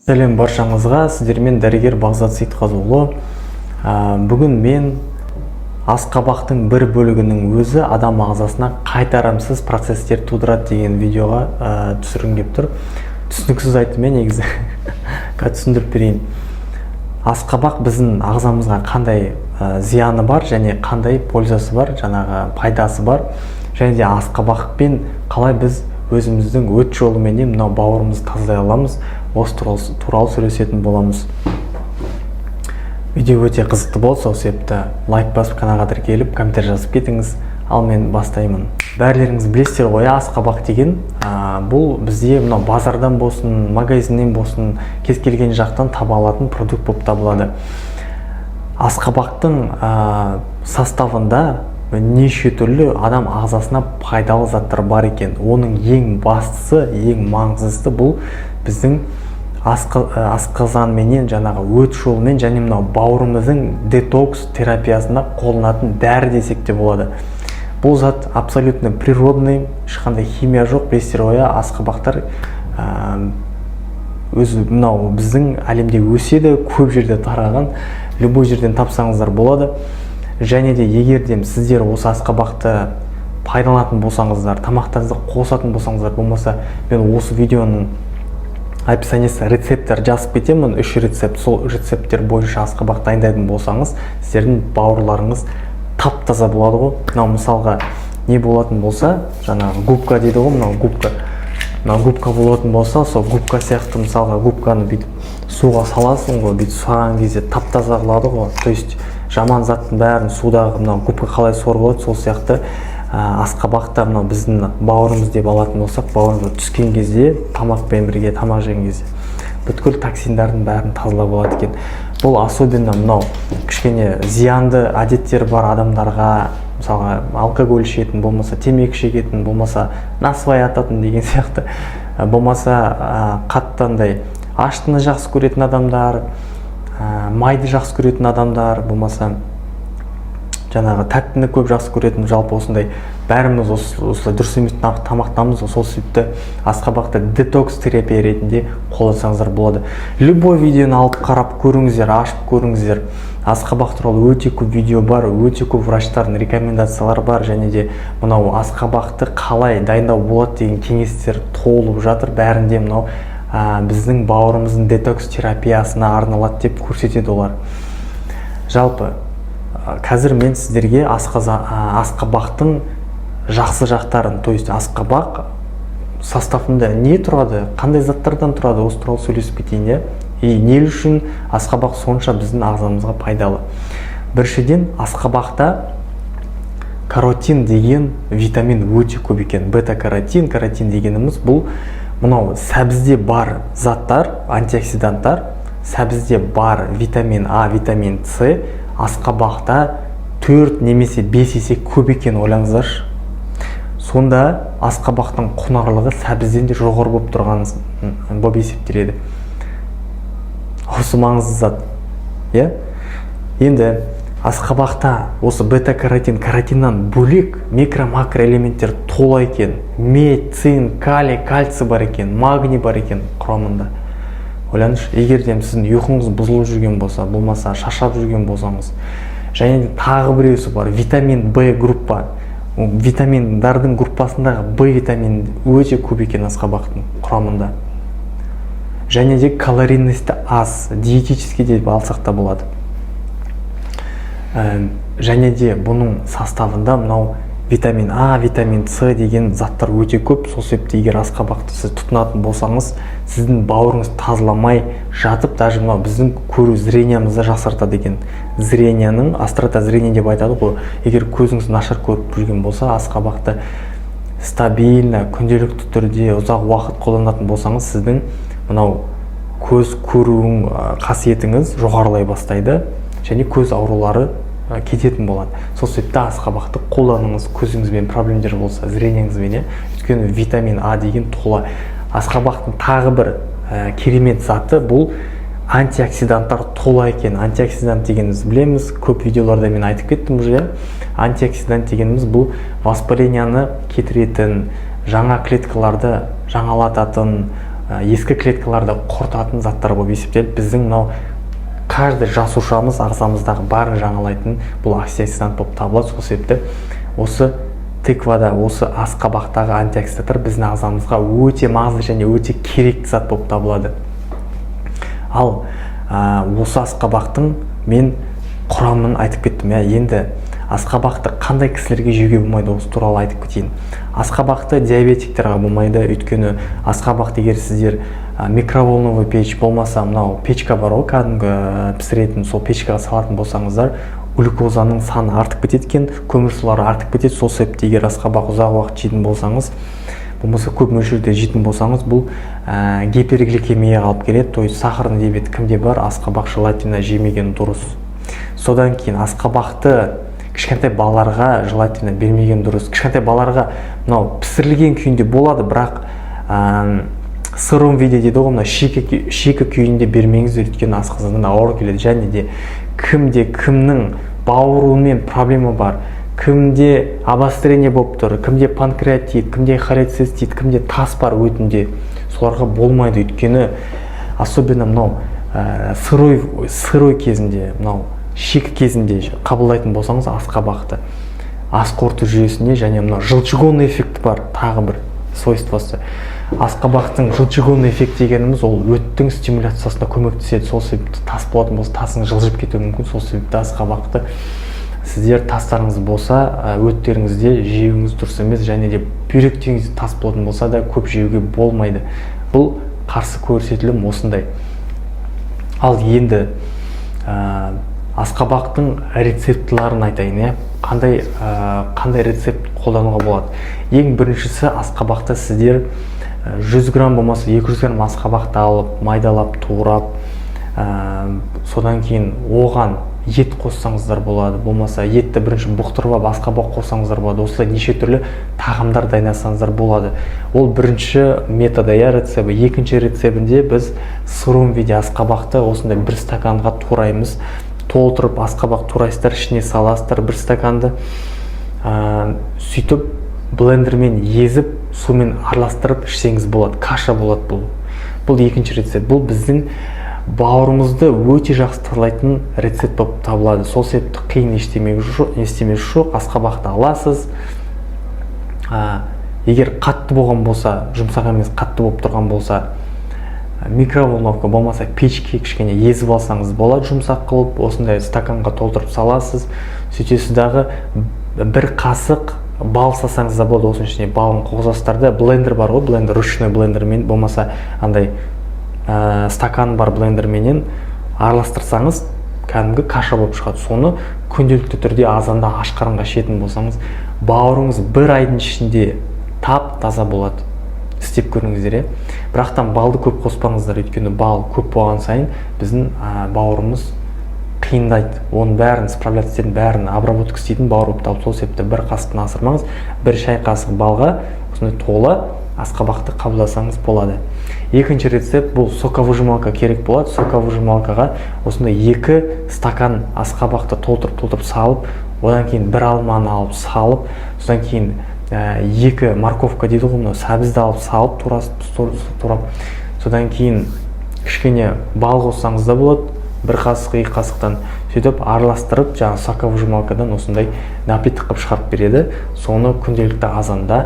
Сәлем баршаңызға! Сіздермен дәрігер Бағзат Сейітқазыұлы. Бүгін мен асқабақтың бір бөлігінің өзі адам ағзасына қайтарымсыз процесстер тудырады деген видеоға түсіргім келіп тұр. Түсініксіз айттым, иә, негізі. Қазір түсіндіріп берейін. Асқабақ біздің ағзамызға қандай зияны бар және қандай пользасы бар, жаңағы пайдасы бар, және де асқабақпен қалай біз өзіміздің өт жолыменен мынау бауырымызды тазалай аламыз, осы туралы сөйлесетін боламыз. Видео өте қызықты болды, сол себепті лайк басып, каналға тіркеліп, комментарий жазып кетіңіз. Ал мен бастаймын. Бәрілеріңіз білесіздер ғой, иә, асқабақ деген бұл бізде мынау базардан болсын, магазиннен болсын, кез келген жақтан таба алатын продукт болып табылады. Асқабақтың составында неше түрлі адам ағзасына пайдалы заттар бар екен. Оның ең бастысы, ең маңыздысы бұл біздің асқазанменен, жаңағы өт жолымен және мынау бауырымыздың детокс терапиясында қолданатын дәрі десек те болады. Бұл зат абсолютно природный, ешқандай химия жоқ. Білесіздер ғой, иә, асқабақтар өзі мынау біздің әлемде өседі, көп жерде тараған, любой жерден тапсаңыздар болады. Және де егер де сіздер осы асқабақты пайдаланатын болсаңыздар, тамақтарыңызға қосатын болсаңыздар, болмаса мен осы видеоның описаниесіне рецепттер жазып кетемін, үш рецепт. Сол рецепттер бойынша асқабақ дайындайтын болсаңыз, сіздердің бауырларыңыз тап таза болады ғой. Мынау мысалға не болатын болса, жаңағы губка дейді ғой, мынау губка, мынау губка болатын болса, сол губка сияқты. Мысалға, губканы бүйтіп суға саласың ғой, бүйтіп салған кезде тап таза қылады ғой, то есть жаман заттың бәрін судағы мынау губка қалай сорып алады, сол сияқты асқабақ та мынау біздің бауырымыз деп алатын болсақ, бауырымызға түскен кезде, тамақпен бірге тамақ жеген кезде бүткіл токсиндардың бәрін тазалап алады екен. Бұл особенно мынау кішкене зиянды әдеттері бар адамдарға, мысалға, алкоголь ішетін, болмаса темекі шегетін, болмаса насвай ататын деген сияқты, болмаса қатты андай аштыны жақсы көретін адамдар, майды жақсы көретін адамдар, болмаса жаңағы тәттіні көп жақсы көретін, жалпы осындай бәріміз осылай дұрыс емес тамақтанамыз ғой. Сол себепті асқабақты детокс терапия ретінде қолдансаңыздар болады. Любой видеоны алып қарап көріңіздер, ашып көріңіздер, асқабақ туралы өте көп видео бар, өте көп врачтардың рекомендациялары бар және де мынау асқабақты қалай дайындау болады деген кеңестер толып жатыр. Бәрінде мынау біздің бауырымыздың детокс терапиясына арналады деп көрсетеді олар. Жалпы қазір мен сіздерге асқабақтың жақсы жақтарын, то есть асқабақ составында не тұрады, қандай заттардан тұрады, осы туралы сөйлесіп кетейін, иә, и не үшін асқабақ сонша біздің ағзамызға пайдалы. Біріншіден, асқабақта каротин деген витамин өте көп екен, бета каротин. Каротин дегеніміз бұл мынау сәбізде бар заттар, антиоксиданттар. Сәбізде бар витамин А, витамин С асқабақта 4 немесе 5 есе көп екен. Ойлаңыздаршы, сонда асқабақтың құнарлығы сәбізден де жоғары болып тұрған болып есептеледі. Осы маңызды зат, иә. Енді асқабақта осы бета каротин, каротиннан бөлек микро, макроэлементтер тола екен: медь, цинк, калий, кальций бар екен, магний бар екен құрамында. Ойлаңызшы, егер де сіздің ұйқыңыз бұзылып жүрген болса, болмаса шаршап жүрген болсаңыз. Және де тағы біреусі бар, витамин В группа. Витаминдардың группасындағы В витамин өте көп екен асқабақтың құрамында. Және де калорийності аз, диетический деп алсақ та болады. Және де бұның составында мынау витамин А, витамин С деген заттар өте көп. Сол себепті егер асқабақты сіз тұтынатын болсаңыз, сіздің бауырыңыз тазаламай жатып, даже мынау біздің көру зрениямызды жақсартады екен. Зренияның, острота зрения деп айтады ғой. Егер көзіңіз нашар көріп жүрген болса, асқабақты стабильно, күнделікті түрде ұзақ уақыт қолданатын болсаңыз, сіздің мынау көз көруің қасиетіңіз жоғарылай бастайды және көз аурулары кететін болады. Сол себепті асқабақты қолданыңыз, көзіңізбен проблемдер болса, зрениеңізбен, иә, өйткені витамин А деген тола. Асқабақтың тағы бір керемет заты бұл антиоксиданттар тола екен. Антиоксидант дегеніміз білеміз, көп видеоларда мен айтып кеттім уже, иә. Антиоксидант дегеніміз бұл воспаленияны кетіретін, жаңа клеткаларды жаңалататын. Ескі клеткаларды құртатын заттар болып есептеліп, біздің мынау каждый жасушамыз, ағзамыздағы барын жаңалайтын бұл антиоксидант болып табылады. Сол себепті осы тыквада, осы асқабақтағы антиоксиданттар біздің ағзамызға өте маңызды және өте керекті зат болып табылады. Ал осы асқабақтың мен құрамын айтып кеттім, иә. Енді асқабақты қандай кісілерге жеуге болмайды, осы туралы айтып кетейін. Асқабақты диабетиктерға болмайды, өйткені асқабақты егер сіздер микроволновый печь болмаса мынау печка бар ғой, кәдімгі пісіретін, сол печкаға салатын болсаңыздар, глюкозаның саны артып кетеді екен, көмірсулары артып кетеді. Сол себепті егер асқабақ ұзақ уақыт жейтін болсаңыз, болмаса көп мөлшерде жейтін болсаңыз, бұл гипергликемияға алып келеді, то есть сахарный диабет кімде бар, асқабақ желательно жемеген дұрыс. Содан кейін асқабақты кішкентай балаларға желательно бермеген дұрыс. Кішкентай балаларға мынау пісірілген күйінде болады, бірақ сыром виде дейді ғой, мына шикі күйінде бермеңіздер, өйткені асқазаннан ауыр келеді. Және де кімде кімнің бауырымен проблема бар, кімде обострение болып тұр, кімде панкреатит, кімде холецистит, кімде тас бар өтінде, соларға болмайды. Өйткені особенно мынау сырой кезінде, мынау шикі кезінде қабылдайтын болсаңыз асқабақты, ас қорыту жүйесіне және мынау желчегонный эффекті бар. Тағы бір свойствосы асқабақтың, желчегонный эффект дегеніміз, ол өттің стимуляциясына көмектеседі. Сол себепті тас болатын болса, тасың жылжып кетуі мүмкін. Сол себепті асқабақты сіздер тастарыңыз болса, өттеріңізде жеуіңіз дұрыс емес. Және де бүйректеріңізде тас болатын болса да, көп жеуге болмайды. Бұл қарсы көрсетілім осындай. Ал енді асқабақтың рецептілерін айтайын, иә. Қандай рецепт қолдануға болады? Ең біріншісі, асқабақты сіздер 100 грамм болмаса 200 грамм асқабақты алып, майдалап турап, содан кейін оған ет қоссаңыздар болады, болмаса етті бірінші бұқтырып алып, асқабақ қоссаңыздар болады. Осылай неше түрлі тағамдар дайындасаңыздар болады. Ол бірінші методы, иә, рецепті. Екінші рецептінде біз сыром виде асқабақты осындай бір стаканға тураймыз, толтырып асқабақ турайсыздар, ішіне саласыздар бір стаканды, сөйтіп блендермен езіп, сумен араластырып ішсеңіз болады, каша болады. Бұл екінші рецепт. Бұл біздің бауырымызды өте жақсы тазалайтын рецепт болып табылады. Сол себепті қиын ештеме жоқ. Асқабақты аласыз, егер қатты болған болса, жұмсақ емес, қатты болып тұрған болса, микроволновка болмаса печке кішкене езіп алсаңыз болады жұмсақ қылып. Осындай стаканға толтырып саласыз, сөйтесіз дағы, бір қасық бал салсаңыз да болады. Осының ішіне балын қосасыздар да, блендер бар ғой, блендер, ручной блендермен болмаса андай стакан бар блендерменен араластырсаңыз, кәдімгі каша болып шығады. Соны күнделікті түрде азанда аш қарынға ішетін болсаңыз, бауырыңыз бір айдың ішінде тап таза болады. Істеп көріңіздер, иә. Бірақтан балды көп қоспаңыздар, өйткені бал көп болған сайын біздің бауырымыз қиындайды, оның бәрін справляться ететін, бәрін обработка істейтін бауыр болып табылады. Сол себепті бір қасықтан асырмаңыз. Бір шай қасық балға осындай тола асқабақты қабылдасаңыз болады. Екінші рецепт: бұл соковыжималка керек болады. Соковыжималкаға осындай 2 стакан асқабақты толтырып толтырып салып, одан кейін бір алманы алып салып, содан кейін екі морковка дейді ғой, мынау сәбізді алып салып, турап, содан кейін кішкене бал қоссаңыз да болады, бір қасық, 2 қасықтан. Сөйтіп араластырып, жаңағы соковыжималкадан осындай напиток қылып шығарып береді. Соны күнделікті азанда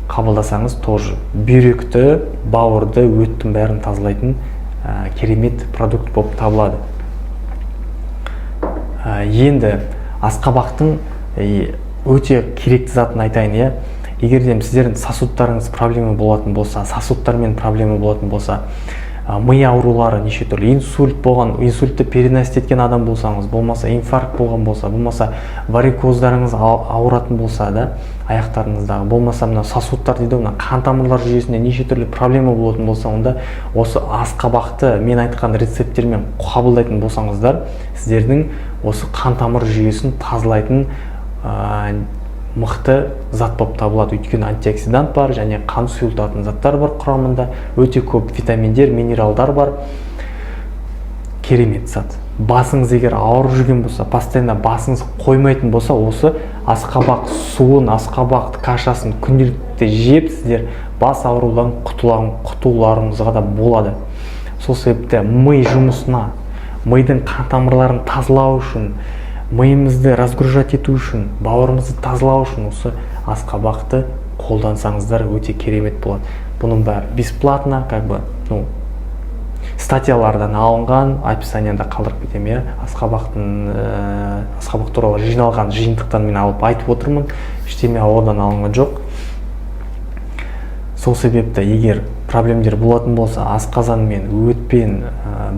қабылдасаңыз, тоже бүйректі, бауырды, өттің бәрін тазалайтын керемет продукт болып табылады. Енді асқабақтың өте керекті затын айтайын, иә. Егер де сіздердің сосудтарыңыз проблема болатын болса, сосудтармен проблема болатын болса, ми аурулары неше түрлі, инсульт болған, инсультті переносить еткен адам болсаңыз, болмаса инфаркт болған болса, болмаса варикоздарыңыз ауыратын болса да аяқтарыңыздағы, болмаса мына сосудтар дейді ғой, мына қан тамырлар жүйесінде неше түрлі проблема болатын болса, онда осы асқабақты мен айтқан рецепттермен қабылдайтын болсаңыздар, сіздердің осы қан тамыр жүйесін тазалайтын мықты зат болып табылады. Өйткені антиоксидант бар және қан сұйылтатын заттар бар құрамында, өте көп витаминдер, минералдар бар, керемет зат. Басыңыз егер ауырып жүрген болса, постоянно басыңыз қоймайтын болса, осы асқабақ суын, асқабақ кашасын күнделікті жеп, сіздер бас аурудан құтылуларыңызға да болады. Сол себепті ми жұмысына, мидың қан тамырларын тазалау үшін, миымызды разгружать ету үшін, бауырымызды тазалау үшін осы асқабақты қолдансаңыздар, өте керемет болады. Бұның бәрі бесплатно, как бы, ну, статьялардан алынған, описанияда қалдырып кетемін, иә. Асқабақ туралы жиналған жиынтықтан мен алып айтып отырмын, ештеме ауадан алынған жоқ. Сол себепті егер проблемдер болатын болса, асқазанмен, өтпен,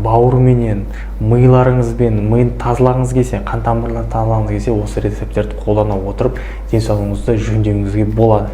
бауырменен, миларыңызбен, миын тазалағыңыз келсе, қан тамырларын тазалағыңыз келсе, осы рецепттерді қолдана отырып, денсаулығыңызды жөндеуіңізге болады.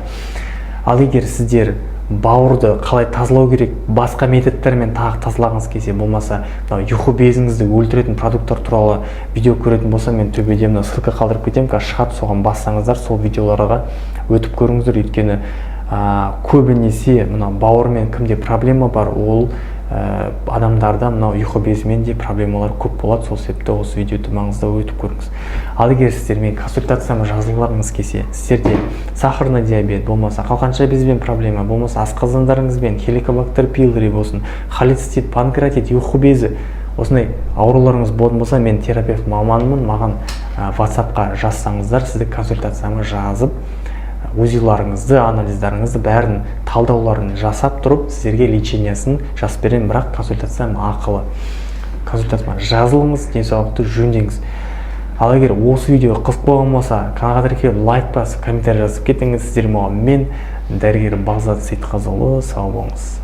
Ал егер сіздер бауырды қалай тазалау керек, басқа методтармен тағы тазалағыңыз келсе, болмаса мынау ұйқы безіңізді өлтіретін продукттар туралы видео көретін болса, мен төбеде мына ссылка қалдырып кетемін, қазір шығады, соған бассаңыздар, сол видеоларға өтіп көріңіздер. Өйткені көбінесе мына бауырмен кімде проблема бар, ол адамдарда мынау ұйқы безімен де проблемалар көп болады. Сол себепті осы видео өте маңызды, өтіп көріңіз. Ал егер сіздер менің консультацияма жазылғыларыңыз келсе, сіздерде сахарный диабет, болмаса қалқанша безбен проблема, болмаса асқазандарыңызбен, хеликобактер пилори болсын, холецистит, панкреатит, ұйқы безі, осындай ауруларыңыз болатын болса, мен терапевт маманмын. Маған ватсапқа жазсаңыздар, сізді консультацияма жазып, УЗИларыңызды, анализдарыңызды, бәрін талдауларын жасап тұрып, сіздерге лечениясын жазып беремін. Бірақ консультациям ақылы. Консультацияма жазылыңыз, денсаулықты жөндеңіз. Ал егер осы видео қызық болған болса, каналға тіркеліп, лайк басып, комментарий жазып кетіңіз. Сіздер мен дәрігер Бағзат Сейітқазыұлы. Сау болыңыз.